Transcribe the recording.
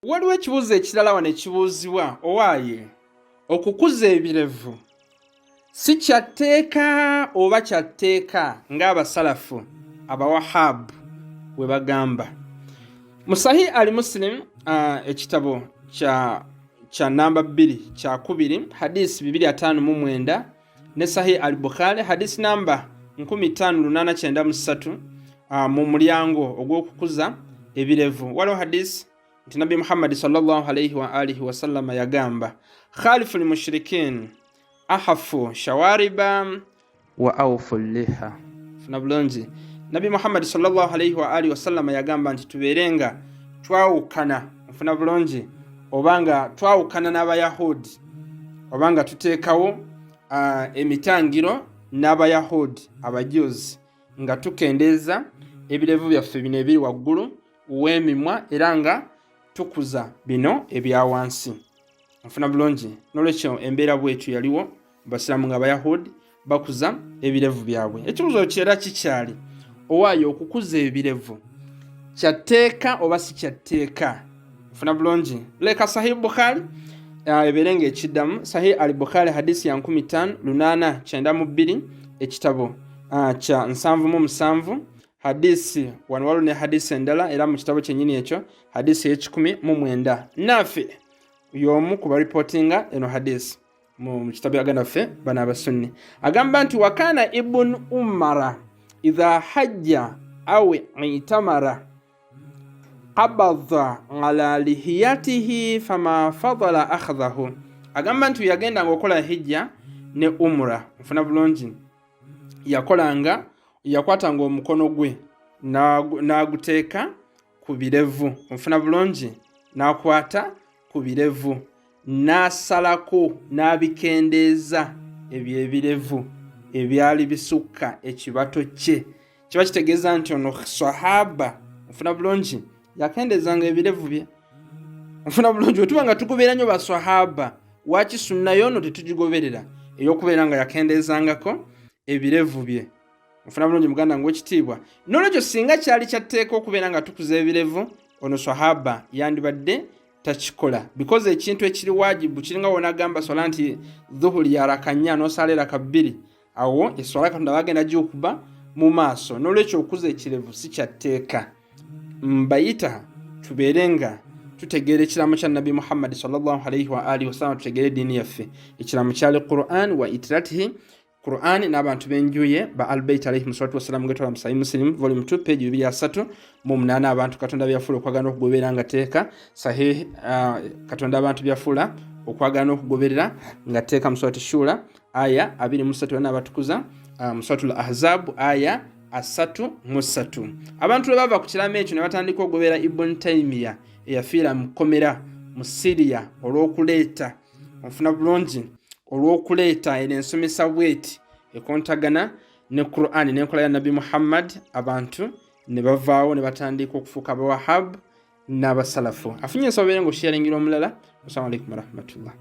Waliwo ekibuuzo ekirala wano ekibuuzibwa, owaaye okukuza ebirevu si kya tteeka oba kya tteeka ng'abasalafu abawahabu bwe bagamba? Mu Sahih al Muslim, ekitabo kya namba 2 kyakubiri, hadisi 259, ne Sahih al Bukhari, hadisi namba 5893, mu mulyango ogw'okukuza ebirevu, waliwo hadisi nti Nabbi Muhammadi sallallahu alaihi wa alihi wasallama yagamba: "Khalifu lmushrikin, ahafu shawariba wa aufu liha." Funa bulungi, Nabbi Muhammadi sallallahu alaihi wa alihi wasallama yagamba nti tubeere nga twawukana, nfuna bulungi, oba nga twawukana n'Abayahudi, oba nga tuteekawo emitangiro n'Abayahudi abajuzi, nga tukendeeza ebirevu byaffe bino ebiri waggulu w'emimwa, era nga tukuza bino ebya wansi. Nfuna bulungi? Nolwekyo embeera bwetyo yaliwo basiraamu, nga Abayahudi bakuza ebirevu byabwe. Ekibuzo kyera kikyali, owaayo okukuza ebirevu kyatteeka oba si kyatteeka? Nfuna bulungi? Leka Sahih Bukhari ebeere nga ekiddamu. Sahih al Bukhari, hadisi ya 5892, ekitabo kya 77, hadisi wano waliwo ne hadisi endala era mu kitabo kyennyini ekyo, hadisi ey'e19. Naafi y'omu ku baripootinga eno hadisi mu kitabo yaganda ffe bano Abasunni. Agamba nti: "Wakana Ibun Umara idha hajja aw itamara qabadha ala lihiyatihi fama fadala akhadhahu." Agamba nti yagendanga okukola hijja ne umura, nfuna bulungi, yakolanga, yakwatanga omukono gwe n'aguteeka ku birevu, nfuna bulungi, n'akwata ku birevu n'asalako n'abikendeeza ebyo ebirevu ebyali bisukka ekibato kye. Kiba kitegeeza nti ono sahaba, nfuna bulungi, yakendeezanga ebirevu bye. Nfuna bulungi? Wetuba nga tugoberera nnyo basahaba, waki sunna yono tetugigoberera ey'okubeera nga yakendeezangako ebirevu bye? Nfuna bulungi, muganda nga wekitiibwa? Nolwekyo singa kyali kyatteeka okubeera nga tukuza ebirevu, ono sahaba yandibadde takikola, because ekintu ekiri wajibu kiringa wonagamba swala nti dhuhuri yaraka 4, nosala eraka 2, awo eswala Katonda bagenda gikuba mu maaso. Nolwekyo okuza ekirevu si kyatteeka. Mbayita tubeere nga tutegeera ekiraamo kya Nabbi Muhammadi sallallahu alaihi wa alihi wasallam, tutegeere eddiini yaffe. Ekiraamo kyali Quran wa itiratihi, Quran n'abantu b'enjuye ba Albeit alaihim salatu wassalamu, getwala mu Sahih Muslim volume 2 page 238. Abantu Katonda byafuula okwagala n'okugoberera nga teeka sahih, Katonda abantu byafuula okwagala n'okugoberera nga teeka mu Surati Shura aya 23, n'abatukuza mu Suratul Ahzab aya 33. Abantu lwe bava ku kiramo ekyo ne batandika okugoberera Ibn Taimiya, eyafiira mu kkomera mu Siriya olw'okuleeta, onfuna bulungi, olw'okuleeta eno ensomesa bweti ekontagana ne Quran n'enkola ya Nabbi Muhammad, abantu ne bavaawo ne batandika okufuuka Abawahab n'Abasalafu. Afunye ensaba, beere nga osharingira omulala. Assalamu alaikum warahmatullah.